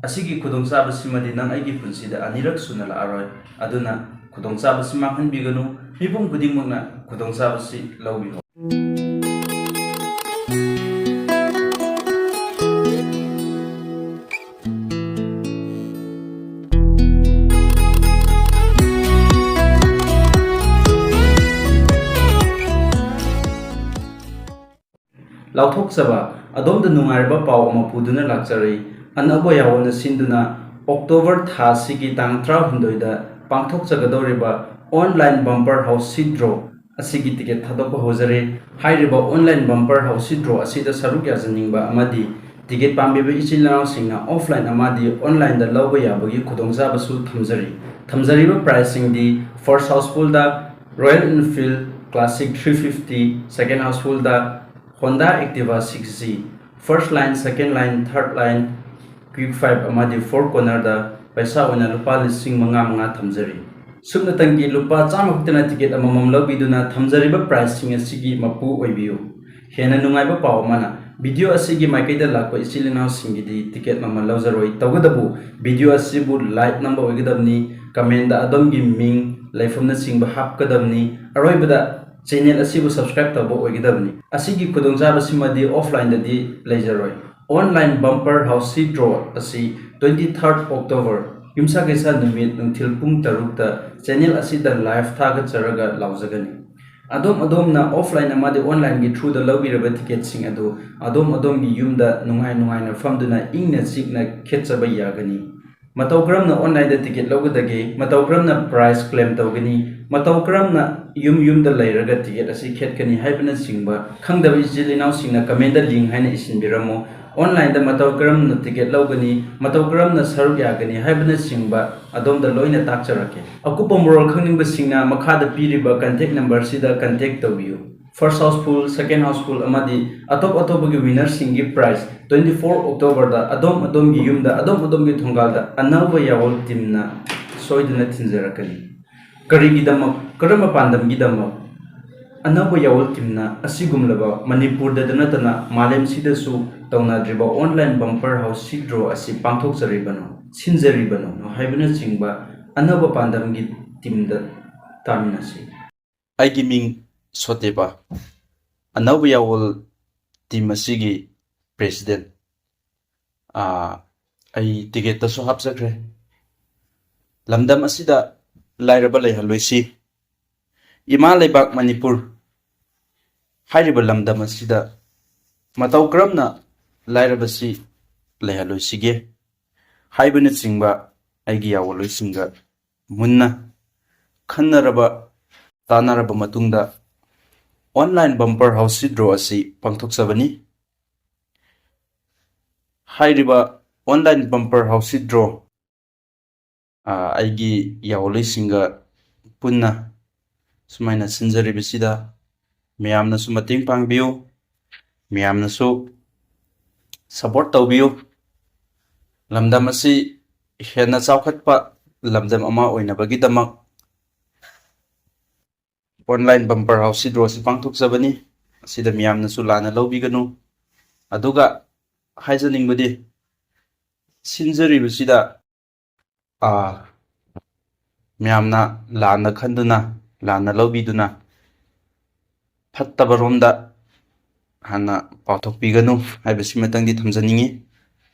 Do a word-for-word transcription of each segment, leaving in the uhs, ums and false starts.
ꯑꯁꯤꯒꯤ ꯈꯨꯗꯣꯡꯆꯥꯕꯁꯤꯃꯗꯤ ꯅꯪ ꯑꯩꯒꯤ ꯄꯨꯟꯁꯤꯗ ꯑꯅꯤꯔꯛ ꯁꯨꯅ ꯂꯥꯛꯑꯔꯣꯏ꯫ ꯑꯗꯨꯅ ꯈꯨꯗꯣꯡꯆꯥꯕꯁꯤ ꯃꯥꯡꯍꯟꯕꯤꯒꯅꯨ꯫ ꯃꯤꯄꯨꯝ ꯈꯨꯗꯤꯡꯃꯛꯅ ꯈꯨꯗꯣꯡꯆꯥꯕꯁꯤ ꯂꯧꯕꯤꯌꯨ꯫ ꯂꯥꯎꯊꯣꯛꯆꯕ, ꯑꯗꯣꯝꯗ ꯅꯨꯡꯉꯥꯏꯔꯕ ꯄꯥꯎ ꯑꯃ ꯄꯨꯗꯨꯅ ꯂꯥꯛꯆꯔꯤ꯫ ꯑꯅꯧꯕ ꯌꯥꯑꯣꯟꯅ ꯁꯤꯟꯗꯨꯅ ꯑꯣꯛꯇꯣꯕꯔ ꯊꯥ ꯑꯁꯤꯒꯤ ꯇꯥꯡ ꯇꯔꯥꯍꯨꯝꯗꯣꯏꯗ ꯄꯥꯡꯊꯣꯛꯆꯒꯗꯧꯔꯤꯕ online bumper house seat draw ꯑꯁꯤꯒꯤ ꯇꯤꯀꯦꯠ ꯊꯥꯗꯣꯛꯄ ꯍꯧꯖꯔꯦ꯫ ꯍꯥꯏꯔꯤꯕ online bumper house seat draw ꯑꯁꯤꯗ ꯁꯔꯨꯛ ꯌꯥꯖꯅꯤꯡꯕ ꯑꯃꯗꯤ ꯇꯤꯀꯦꯠ ꯄꯥꯝꯕꯤꯕ ꯏꯆꯤꯜ ꯏꯅꯥꯎꯁꯤꯡꯅ offline ꯑꯃꯗꯤ onlineꯗ ꯂꯧꯕ ꯌꯥꯕꯒꯤ ꯈꯨꯗꯣꯡꯆꯥꯕꯁꯨ ꯊꯝꯖꯔꯤ꯫ ꯊꯝꯖꯔꯤꯕ priceꯁꯤꯡꯗꯤ first housefullꯗ Royal Enfield Classic three fifty, second housefullꯗ Honda Activa six G, first line, second line, third line, Quick Five ꯑꯃꯗꯤ Four Cornerꯗ ꯄꯩꯁꯥ ꯑꯣꯏꯅ ꯂꯨꯄꯥ ꯂꯤꯁꯤꯡ ꯃꯉꯥ ꯃꯉꯥ ꯊꯝꯖꯔꯤ꯫ ꯁꯨꯞꯅꯇꯪꯒꯤ ꯂꯨꯄꯥ ꯆꯥꯝꯃ ꯈꯛꯇꯅ ꯇꯤꯀꯦꯠ ꯑꯃꯃꯝ ꯂꯧꯕꯤꯗꯨꯅ ꯊꯝꯖꯔꯤꯕ priceꯁꯤꯡ ꯑꯁꯤꯒꯤ ꯃꯄꯨ ꯑꯣꯏꯕꯤꯌꯨ꯫ ꯍꯦꯟꯅ ꯅꯨꯡꯉꯥꯏꯕ ꯄꯥꯎ ꯑꯃꯅ, video ꯑꯁꯤꯒꯤ ꯃꯥꯏꯀꯩꯗ ꯂꯥꯛꯄ ꯏꯆꯤꯜ ꯏꯅꯥꯎꯁꯤꯡꯒꯤꯗꯤ ꯇꯤꯀꯦꯠ ꯃꯃꯜ ꯂꯧꯖꯔꯣꯏ꯫ ꯇꯧꯕꯇꯕꯨ video ꯑꯁꯤꯕꯨ like ꯅꯝꯕ ꯑꯣꯏꯒꯗꯕꯅꯤ, commentꯗ ꯑꯗꯣꯝꯒꯤ ꯃꯤꯡ, ꯂꯩꯐꯝꯅꯆꯤꯡꯕ ꯍꯥꯞꯀꯗꯕꯅꯤ꯫ ꯑꯔꯣꯏꯕꯗ channel ꯑꯁꯤꯕꯨ subscribe ꯇꯧꯕ ꯑꯣꯏꯒꯗꯕꯅꯤ꯫ ꯑꯁꯤꯒꯤ ꯈꯨꯗꯣꯡꯆꯥꯕꯁꯤꯃꯗꯤ offlineꯗꯗꯤ ꯂꯩꯖꯔꯣꯏ꯫ Online bumper house seat draw ꯑꯁꯤ twenty third October, ꯌꯨꯝꯁꯀꯩꯁ ꯅꯨꯃꯤꯠ, ꯅꯨꯡꯊꯤꯜ ꯄꯨꯡ ꯇꯔꯨꯛꯇ channel ꯑꯁꯤꯗ live ꯊꯥꯒꯠꯆꯔꯒ ꯂꯥꯎꯖꯒꯅꯤ꯫ ꯑꯗꯣꯝ ꯑꯗꯣꯝꯅ offline ꯑꯃꯗꯤ onlineꯒꯤ throughꯗ ꯂꯧꯕꯤꯔꯕ ꯇꯤꯀꯦꯠꯁꯤꯡ ꯑꯗꯨ ꯑꯗꯣꯝ ꯑꯗꯣꯝꯒꯤ ꯌꯨꯝꯗ ꯅꯨꯡꯉꯥꯏ ꯅꯨꯡꯉꯥꯏꯅ ꯐꯝꯗꯨꯅ ꯏꯪꯅ ꯆꯤꯛꯅ ꯈꯦꯠꯆꯕ ꯌꯥꯒꯅꯤ꯫ ꯃꯇꯧ ꯀꯔꯝꯅ onlineꯗ ꯇꯤꯀꯦꯠ ꯂꯧꯒꯗꯒꯦ? ꯃꯇꯧ ꯀꯔꯝꯅ price claim ꯇꯧꯒꯅꯤ? ꯃꯇꯧ ꯀꯔꯝꯅ ꯌꯨꯝ ꯌꯨꯝꯗ ꯂꯩꯔꯒ ꯇꯤꯀꯦꯠ ꯑꯁꯤ ꯈꯦꯠꯀꯅꯤ ꯍꯥꯏꯕꯅꯆꯤꯡꯕ ꯈꯪꯗꯕ ꯏꯆꯤꯜ ꯏꯅꯥꯎꯁꯤꯡꯅ commentꯗ link ꯍꯥꯏꯅ ꯏꯁꯤꯟꯕꯤꯔꯝꯃꯨ꯫ Onlineꯗ ꯃꯇꯧ ꯀꯔꯝꯅ ꯇꯤꯀꯦꯠ ꯂꯧꯒꯅꯤ? ꯃꯇꯧ ꯀꯔꯝꯅ ꯁꯔꯨꯛ ꯌꯥꯒꯅꯤ ꯍꯥꯏꯕꯅꯆꯤꯡꯕ ꯑꯗꯣꯝꯗ ꯂꯣꯏꯅ ꯇꯥꯛꯆꯔꯛꯀꯦ꯫ ꯑꯀꯨꯞꯄ ꯃꯔꯣꯜ ꯈꯪꯅꯤꯡꯕꯁꯤꯡꯅ ꯃꯈꯥꯗ ꯄꯤꯔꯤꯕ contact numberꯁꯤꯗ contact ꯇꯧꯕꯤꯌꯨ꯫ First housefull, second housefull ꯑꯃꯗꯤ ꯑꯇꯣꯞ ꯑꯇꯣꯞꯄꯒꯤ winnerꯁꯤꯡꯒꯤ prize twenty four Octoberꯗ ꯑꯗꯣꯝ ꯑꯗꯣꯝꯒꯤ ꯌꯨꯝꯗ, ꯑꯗꯣꯝ ꯑꯗꯣꯝꯒꯤ ꯊꯣꯡꯒꯥꯜꯗ ꯑꯅꯧꯕ ꯌꯥꯑꯣꯜ teamꯅ ꯁꯣꯏꯗꯅ ꯊꯤꯟꯖꯔꯛꯀꯅꯤ꯫ ꯀꯔꯤꯒꯤꯗꯃꯛ, ꯀꯔꯝꯕ ꯄꯥꯟꯗꯝꯒꯤꯗꯃꯛ? ꯑꯅꯧꯕ ꯌꯥꯑꯣꯜ teamꯅ ꯑꯁꯤꯒꯨꯝꯂꯕ ꯃꯅꯤꯄꯨꯔꯗꯇ ꯅꯠꯇꯅ ꯃꯥꯂꯦꯝꯁꯤꯗꯁꯨ ꯇꯧꯅꯗ꯭ꯔꯤꯕ online bumper house draw ꯑꯁꯤ ꯄꯥꯡꯊꯣꯛꯆꯔꯤꯕꯅꯣ, ꯁꯤꯟꯖꯔꯤꯕꯅꯣ ꯍꯥꯏꯕꯅꯆꯤꯡꯕ ꯑꯅꯧꯕ ꯄꯥꯟꯗꯝꯒꯤ teamꯗ ꯇꯥꯃꯤꯟꯅꯁꯤ꯫ ꯑꯩꯒꯤ ꯃꯤꯡ ꯁꯣꯇꯦꯕ, ꯑꯅꯧꯕ ꯌꯥꯋꯣꯜ team ꯑꯁꯤꯒꯤ president꯫ ꯑꯥ, ꯑꯩ ticketꯇꯁꯨ ꯍꯥꯞꯆꯈ꯭ꯔꯦ꯫ ꯂꯝꯗꯝ ꯑꯁꯤꯗ ꯂꯥꯏꯔꯕ ꯂꯩꯍꯜꯂꯣꯏꯁꯤ꯫ ꯏꯃꯥ ꯂꯩꯕꯥꯛ ꯃꯅꯤꯄꯨꯔ ꯍꯥꯏꯔꯤꯕ ꯂꯝꯗꯝ ꯑꯁꯤꯗ ꯃꯇꯧ ꯀꯔꯝꯅ ꯂꯥꯏꯔꯕꯁꯤ ꯂꯩꯍꯜꯂꯣꯏꯁꯤꯒꯦ ꯍꯥꯏꯕꯅꯆꯤꯡꯕ ꯑꯩꯒꯤ ꯌꯥꯋꯣꯜꯂꯣꯏꯁꯤꯡꯒ ꯃꯨꯟꯅ ꯈꯟꯅꯔꯕ, ꯇꯥꯟꯅꯔꯕ ꯃꯇꯨꯡꯗ online bumper house draw ꯑꯁꯤ ꯄꯥꯡꯊꯣꯛꯆꯕꯅꯤ꯫ ꯍꯥꯏꯔꯤꯕ online bumper house draw, ꯑꯥ, ꯑꯩꯒꯤ ꯌꯥꯋꯣꯜꯂꯣꯏꯁꯤꯡꯒ ꯄꯨꯟꯅ ꯁꯨꯃꯥꯏꯅ ꯁꯤꯟꯖꯔꯤꯕꯁꯤꯗ ꯃꯌꯥꯝꯅꯁꯨ ꯃꯇꯦꯡ ꯄꯥꯡꯕꯤꯌꯨ, ꯃꯌꯥꯝꯅꯁꯨ support ꯇꯧꯕꯤꯌꯨ꯫ ꯂꯝꯗꯝ ꯑꯁꯤ ꯍꯦꯟꯅ ꯆꯥꯎꯈꯠꯄ ꯂꯝꯗꯝ ꯑꯃ ꯑꯣꯏꯅꯕꯒꯤꯗꯃꯛ online bumper house draw ꯑꯁꯤ ꯄꯥꯡꯊꯣꯛꯆꯕꯅꯤ꯫ ꯑꯁꯤꯗ ꯃꯤꯌꯥꯝꯅꯁꯨ ꯂꯥꯟꯅ ꯂꯧꯕꯤꯒꯅꯨ꯫ ꯑꯗꯨꯒ ꯍꯥꯏꯖꯅꯤꯡꯕꯗꯤ, ꯁꯤꯟꯖꯔꯤꯕꯁꯤꯗ, ꯑꯥ, ꯃꯌꯥꯝꯅ ꯂꯥꯟꯅ ꯈꯟꯗꯨꯅ, ꯂꯥꯟꯅ ꯂꯧꯕꯤꯗꯨꯅ, ꯐꯠꯇꯕꯔꯣꯝꯗ ꯍꯥꯟꯅ ꯄꯥꯎꯊꯣꯛꯄꯤꯒꯅꯨ ꯍꯥꯏꯕꯁꯤꯃꯇꯪꯗꯤ ꯊꯝꯖꯅꯤꯡꯏ꯫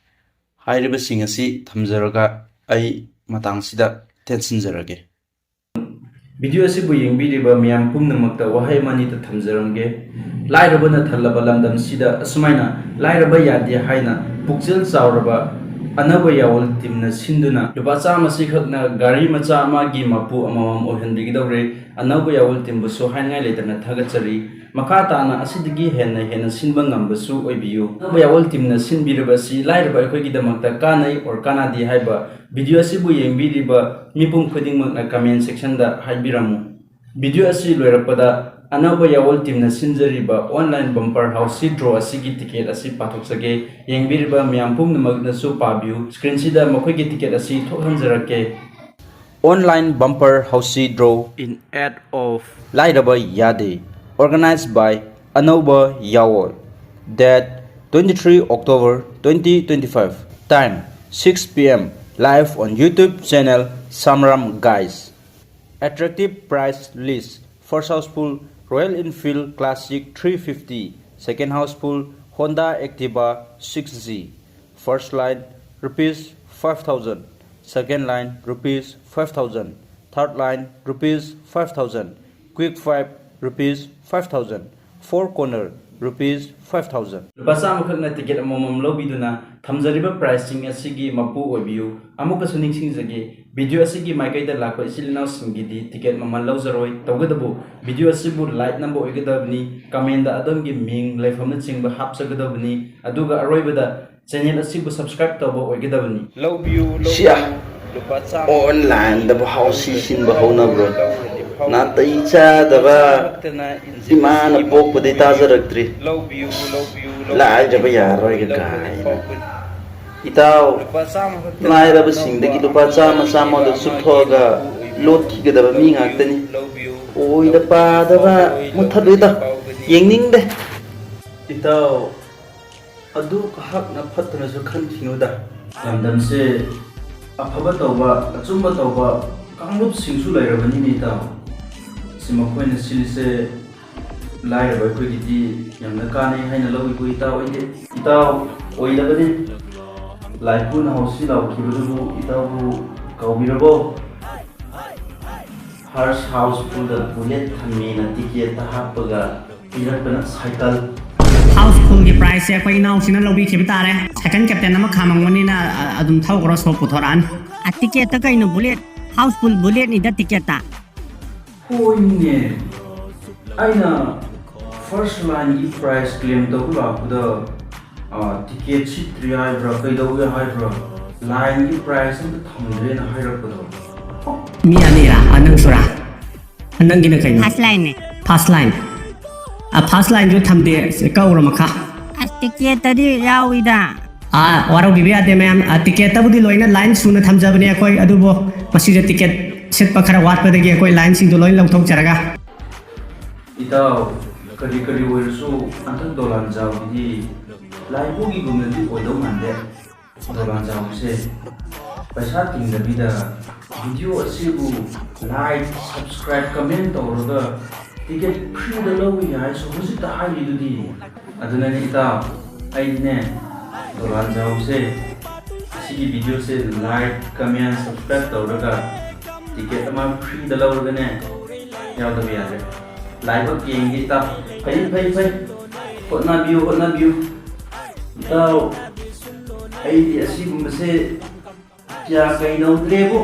ꯍꯥꯏꯔꯤꯕꯁꯤꯡ ꯑꯁꯤ ꯊꯝꯖꯔꯒ ꯑꯩ ꯃꯇꯥꯡꯁꯤꯗ ꯇꯦꯟꯁꯤꯟꯖꯔꯒꯦ꯫ Video ꯑꯁꯤꯕꯨ ꯌꯦꯡꯕꯤꯔꯤꯕ ꯃꯤꯌꯥꯝ ꯄꯨꯝꯅꯃꯛꯇ ꯋꯥꯍꯩ ꯑꯃ ꯑꯅꯤꯇ ꯊꯝꯖꯔꯝꯒꯦ꯫ ꯂꯥꯏꯔꯕꯅ ꯊꯜꯂꯕ ꯂꯝꯗꯝꯁꯤꯗ ꯑꯁꯨꯃꯥꯏꯅ ꯂꯥꯏꯔꯕ ꯌꯥꯗꯦ ꯍꯥꯏꯅ ꯄꯨꯛꯆꯦꯜ ꯆꯥꯎꯔꯕ ꯑꯅꯧꯕ ꯌꯥꯋꯣꯜ teamꯅ ꯁꯤꯟꯗꯨꯅ ꯂꯨꯄꯥ ꯆꯥꯝꯃꯁꯤ ꯈꯛꯅ ꯒꯥꯔꯤ ꯃꯆꯥ ꯑꯃꯒꯤ ꯃꯄꯨ ꯑꯃꯃꯝ ꯑꯣꯏꯍꯟꯕꯤꯒꯗꯧꯔꯦ꯫ ꯑꯅꯧꯕ ꯌꯥꯋꯣꯜ teamꯕꯨꯁꯨ ꯍꯥꯏꯅꯤꯡꯉꯥꯏ ꯂꯩꯇꯅ ꯊꯥꯒꯠꯆꯔꯤ꯫ ꯃꯈꯥ ꯇꯥꯅ ꯑꯁꯤꯗꯒꯤ ꯍꯦꯟꯅ ꯍꯦꯟꯅ ꯁꯤꯟꯕ ꯉꯝꯕꯁꯨ ꯑꯣꯏꯕꯤꯌꯨ꯫ ꯑꯅꯧꯕ ꯌꯥꯋꯣꯜ teamꯅ ꯁꯤꯟꯕꯤꯔꯕ ꯑꯁꯤ ꯂꯥꯏꯔꯕ ꯑꯩꯈꯣꯏꯒꯤꯗꯃꯛꯇ ꯀꯥꯟꯅꯩ or ꯀꯥꯟꯅꯗꯦ ꯍꯥꯏꯕ video ꯑꯁꯤꯕꯨ ꯌꯦꯡꯕꯤꯔꯤꯕ ꯃꯤꯄꯨꯝ ꯈꯨꯗꯤꯡꯃꯛꯅ comment sectionꯗ ꯍꯥꯏꯕꯤꯔꯝꯃꯨ꯫ Video ꯑꯁꯤ ꯂꯣꯏꯔꯛꯄꯗ ꯑꯅꯧꯕ ꯌꯥꯋꯣꯜ teamꯅ ꯁꯤꯟꯖꯔꯤꯕ online bumper house draw ꯑꯁꯤꯒꯤ ticket ꯑꯁꯤ ꯄꯥꯊꯣꯛꯆꯒꯦ꯫ ꯌꯦꯡꯕꯤꯔꯤꯕ ꯃꯌꯥꯝ ꯄꯨꯝꯅꯃꯛꯅꯁꯨ ꯄꯥꯕꯤꯌꯨ꯫ Screenꯁꯤꯗ ꯃꯈꯣꯏꯒꯤ ticket ꯑꯁꯤ ꯊꯣꯛꯍꯟꯖꯔꯛꯀꯦ꯫ Online bumper house draw in aid of ꯂꯥꯏꯔꯕ ꯌꯥꯗꯦ, organized by ꯑꯅꯧꯕ ꯌꯥꯋꯣꯜ, date twenty-three October twenty twenty-five. Time, six p.m. Live on YouTube channel Samram Guys. Attractive price list: first house full, Royal Enfield Classic three fifty; second house full, Honda Activa six G. First line, rupees five thousand; second line, rupees five thousand; third line, rupees five thousand; quick five, rupees five thousand; four corner, rupees five thousand. ꯂꯨꯄꯥ ꯆꯥꯝꯃꯈꯛꯅ ticket ꯑꯃꯃꯝ ꯂꯧꯕꯤꯗꯨꯅ ꯊꯝꯖꯔꯤꯕ ꯄ꯭ꯔꯥꯏꯖꯁꯤꯡ ꯑꯁꯤꯒꯤ ꯃꯄꯨ ꯑꯣꯏꯕꯤꯌꯨ꯫ ꯑꯃꯨꯛꯀꯁꯨ ꯅꯤꯡꯁꯤꯡꯖꯒꯦ, video ꯑꯁꯤꯒꯤ ꯃꯥꯏꯀꯩꯗ ꯂꯥꯛꯄ ꯏꯆꯤꯜ ꯏꯅꯥꯎꯁꯤꯡꯒꯤꯗꯤ ticket ꯃꯃꯜ ꯂꯧꯖꯔꯣꯏ꯫ ꯇꯧꯕꯇꯕꯨ ꯚꯤꯗꯤꯑꯣ ꯑꯁꯤꯕꯨ ꯂꯥꯏꯛ ꯅꯝꯕ ꯑꯣꯏꯒꯗꯕꯅꯤ, ꯀꯃꯦꯟꯗ ꯑꯗꯣꯝꯒꯤ ꯃꯤꯡ, ꯂꯩꯐꯝꯅꯆꯤꯡꯕ ꯍꯥꯞꯆꯒꯗꯕꯅꯤ, ꯑꯗꯨꯒ ꯑꯔꯣꯏꯕꯗ ꯆꯦꯅꯦꯜ ꯑꯁꯤꯕꯨ ꯁꯕꯁꯀ꯭ꯔꯥꯏꯕ ꯇꯧꯕ ꯑꯣꯏꯒꯗꯕꯅꯤ꯫ ꯂꯧꯕꯤꯌꯨ, ꯁꯤꯌꯥ! ꯂꯧꯕꯤꯌꯨ, ꯂꯨꯄꯥ ꯆꯥꯝꯃ ꯑꯣꯟꯂꯥꯏꯟꯗꯕꯨ ꯍꯥꯎꯁꯤ ꯁꯤꯟꯕ ꯍꯧꯅꯕ꯭ꯔꯣ? ꯅꯥꯇꯩ ꯆꯥꯗꯕ ꯏꯃꯥꯅ ꯄꯣꯛꯄꯗꯩ ꯇꯥꯖꯔꯛꯇ꯭ꯔꯤ꯫ ꯂꯧꯕꯤꯌꯨ, ꯂꯧꯕꯤꯌꯨ, ꯂꯧꯕꯤꯌꯨ, ꯂꯥꯏꯔꯕ ꯌꯥꯔꯔꯣꯏꯒ ꯂꯧꯕꯤꯌꯨ, ꯀꯥꯏꯅ꯫ ꯂꯧꯕꯤꯌꯨ꯫ ꯏꯇꯥꯎ, ꯂꯨꯄꯥ ꯆꯥꯝꯃ ꯈꯛꯇꯅ ꯂꯥꯏꯔꯕꯁꯤꯡꯗꯒꯤ ꯂꯧꯕ ꯂꯨꯄꯥ ꯆꯥꯝꯃ, ꯆꯥꯝꯃ ꯑꯃꯒꯤ ꯆꯨꯞꯊꯣꯛꯑꯒ ꯃꯄꯨ ꯑꯣꯏꯕꯤꯌꯨ꯫ ꯂꯣꯠꯈꯤꯒꯗꯕ ꯃꯤ ꯉꯥꯛꯇꯅꯤ꯫ ꯂꯧꯕꯤꯌꯨ, ꯑꯣꯏꯗ ꯄꯥꯗꯕ ꯂꯧꯕꯤꯌꯨ, ꯃꯨꯊꯠꯂꯨꯗ꯫ ꯂꯧꯕꯤꯌꯨ꯫ ꯌꯦꯡꯅꯤꯡꯗꯦ꯫ ꯏꯇꯥꯎ, ꯑꯗꯨ ꯀꯍꯥꯛꯅ ꯐꯠꯇꯅꯁꯨ ꯈꯟꯈꯤꯅꯨꯗ꯫ ꯂꯝꯗꯝꯁꯦ ꯑꯐꯕ ꯇꯧꯕ, ꯑꯆꯨꯝꯕ ꯇꯧꯕ ꯀꯥꯡꯂꯨꯞꯁꯤꯡꯁꯨ ꯂꯩꯔꯕꯅꯤꯅꯦ ꯏꯇꯥꯎ꯫ ꯁꯤ ꯃꯈꯣꯏꯅ ꯁꯤꯜꯂꯤꯁꯦ ꯂꯥꯏꯔꯕ ꯑꯩꯈꯣꯏꯒꯤꯗꯤ ꯌꯥꯝꯅ ꯀꯥꯟꯅꯩ ꯍꯥꯏꯅ ꯂꯧꯏꯀꯣ ꯏꯇꯥꯎ ꯑꯩꯗꯤ꯫ ꯏꯇꯥꯎ, ꯑꯣꯏꯗꯕꯅꯤ꯫ ꯂꯥꯏꯄꯨꯅ ꯍꯧꯁꯤ ꯂꯥꯎꯈꯤꯕꯗꯨꯕꯨ ꯏꯇꯥꯎꯕꯨ ꯀꯥꯎꯕꯤꯔꯕꯣ? ꯐꯥꯔꯁ ꯍꯥꯎꯁꯐꯨꯜꯗ ꯕꯨꯂꯦꯠ ꯊꯝꯃꯦꯅ ꯇꯤꯀꯦꯠꯇ ꯍꯥꯞꯄꯒ ꯄꯤꯔꯛꯄꯅ ꯁꯥꯏꯀꯜ꯫ ꯍꯥꯎꯁꯐꯨꯜꯒꯤ ꯄ꯭ꯔꯥꯏꯖꯁꯦ ꯑꯩꯈꯣꯏ ꯏꯅꯥꯎꯁꯤꯅ ꯂꯧꯕꯤꯈꯤꯕ ꯇꯥꯔꯦ꯫ ꯁꯥꯏꯀꯜ ꯀꯦꯞꯇꯦꯟ ꯑꯃ ꯈꯥꯝꯃꯝꯒꯅꯤꯅ, ꯑ, ꯑꯗꯨꯝ ꯊꯧꯈ꯭ꯔꯣ, ꯁꯣ ꯄꯨꯊꯣꯔꯛꯑꯅꯤ꯫ ꯑ, ꯇꯤꯀꯦꯠꯇ ꯀꯩꯅꯣ ꯕꯨꯂꯦꯠ? ꯍꯥꯎꯁꯐꯨꯜ ꯕꯨꯂꯦꯠꯅꯤꯗ ꯇꯤꯀꯦꯠꯇ꯫ ꯍꯣꯏꯅꯦ, ꯑꯩꯅ ꯐꯥꯔꯁ ꯂꯥꯏꯟꯒꯤ ꯄ꯭ꯔꯥꯏꯖ ꯀ꯭ꯂꯦꯝ ꯇꯧꯕ ꯂꯥꯛꯄꯗ, ꯑ, ꯇꯤꯀꯦꯠ ꯁꯤꯠꯇ꯭ꯔꯤ ꯍꯥꯏꯕ꯭ꯔꯥ, ꯀꯩꯗꯧꯏ ꯍꯥꯏꯕ꯭ꯔꯥ, ꯂꯥꯏꯟꯒꯤ ꯄ꯭ꯔꯥꯏꯖ ꯑꯝꯇ ꯊꯝꯗ꯭ꯔꯦꯅ ꯍꯥꯏꯔꯛꯄꯗꯣ꯫ ꯃꯤ ꯑꯅꯤꯔꯥ? ꯑ, ꯅꯪꯁꯨꯔꯥ? ꯅꯪꯒꯤꯅ ꯀꯩꯅꯣ? ꯐꯥꯔꯁ ꯂꯥꯏꯟꯅꯦ꯫ First line. ꯑ, ꯐꯥꯔꯁ ꯂꯥꯏꯟꯁꯨ ꯊꯝꯗꯦ, ꯁꯤ ꯀꯛꯎꯔꯣ ꯃꯈꯥ꯫ ꯑꯁ, ꯇꯤꯀꯦꯠꯇꯗꯤ ꯌꯥꯎꯏꯗ꯫ ꯑꯥ, ꯋꯥꯔꯧꯕꯤꯕ ꯌꯥꯗꯦ ꯃꯌꯥꯝ꯫ ꯑ, ꯇꯤꯀꯦꯠꯇꯕꯨꯗꯤ ꯂꯣꯏꯅ ꯂꯥꯏꯟ ꯁꯨꯅ ꯊꯝꯖꯕꯅꯦ ꯑꯩꯈꯣꯏ, ꯑꯗꯨꯕꯨ ꯃꯁꯤꯗ ꯇꯤꯀꯦꯠ ꯁꯤꯠꯄ ꯈꯔ ꯋꯥꯠꯄꯗꯒꯤ ꯑꯩꯈꯣꯏ ꯂꯥꯏꯟꯁꯤꯡꯗꯣ ꯂꯣꯏ ꯂꯧꯊꯣꯛꯆꯔꯒ꯫ ꯏꯇꯥꯎ, ꯀꯔꯤ ꯀꯔꯤ ꯑꯣꯏꯔꯁꯨ ꯍꯟꯗꯛ ꯗꯣꯂꯥꯟ ꯖꯥꯎꯒꯤꯗꯤ ꯂꯥꯏꯕꯨꯒꯤꯒꯨꯝꯅꯗꯤ ꯑꯣꯏꯗꯧ ꯃꯥꯟꯗꯦ꯫ ꯗꯣꯂꯥꯟ ꯆꯥꯎꯕꯁꯦ ꯄꯩꯁꯥ ꯇꯤꯡꯗꯕꯤꯗ video ꯑꯁꯤꯕꯨ like, subscribe, comment ꯇꯧꯔꯒ ticket free ꯗ ꯂꯧꯕ ꯌꯥꯏꯁꯨ ꯍꯧꯖꯤꯛꯇ ꯍꯥꯏꯔꯤꯗꯨꯗꯤ꯫ ꯑꯗꯨꯅꯅꯦ ꯏꯇꯥꯎ, ꯑꯩꯗꯤꯅꯦ ꯗꯣꯂꯥꯟ ꯆꯥꯎꯕꯁꯦ ꯑꯁꯤꯒꯤ video ꯁꯦ like, comment, subscribe ꯇꯧꯔꯒ ticket ꯑꯃ free ꯗ ꯂꯧꯔꯒꯅꯦ ꯌꯥꯎꯗꯕ ꯌꯥꯗꯦ꯫ ꯂꯥꯏꯕꯛ ꯌꯦꯡꯒꯦ ꯏꯇꯥꯎ꯫ ꯐꯩ, ꯐꯩ, ꯐꯩ꯫ ꯍꯣꯠꯅꯕꯤꯌꯨ, ꯍꯣꯠꯅꯕꯤꯌꯨ꯫ ꯏꯇꯥꯎ, ꯑꯩꯗꯤ ꯑꯁꯤꯒꯨꯝꯕꯁꯦ ꯀꯌꯥ ꯀꯩꯗꯧꯗ꯭ꯔꯦꯕꯨ꯫